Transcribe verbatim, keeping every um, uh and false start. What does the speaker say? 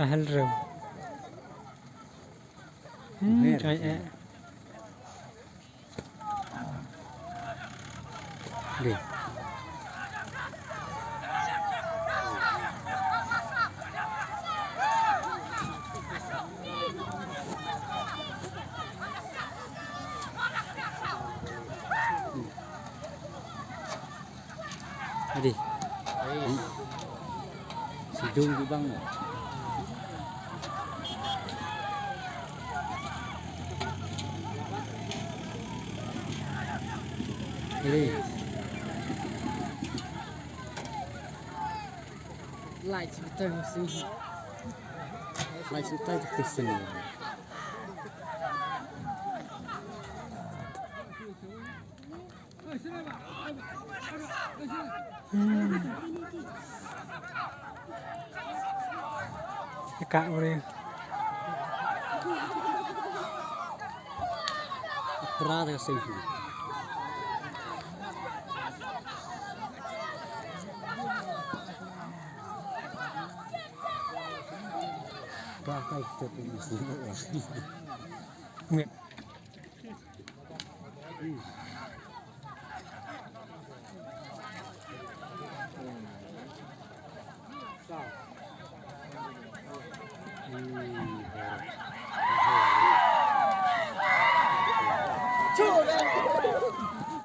Ahal rem. Hmm, Mer. Chai eh. Dei. Adi. Sidung di bang. Adi. Light betul sih. Light betul sih. Ka ore. Pra da sing. Ba kai to. Nge.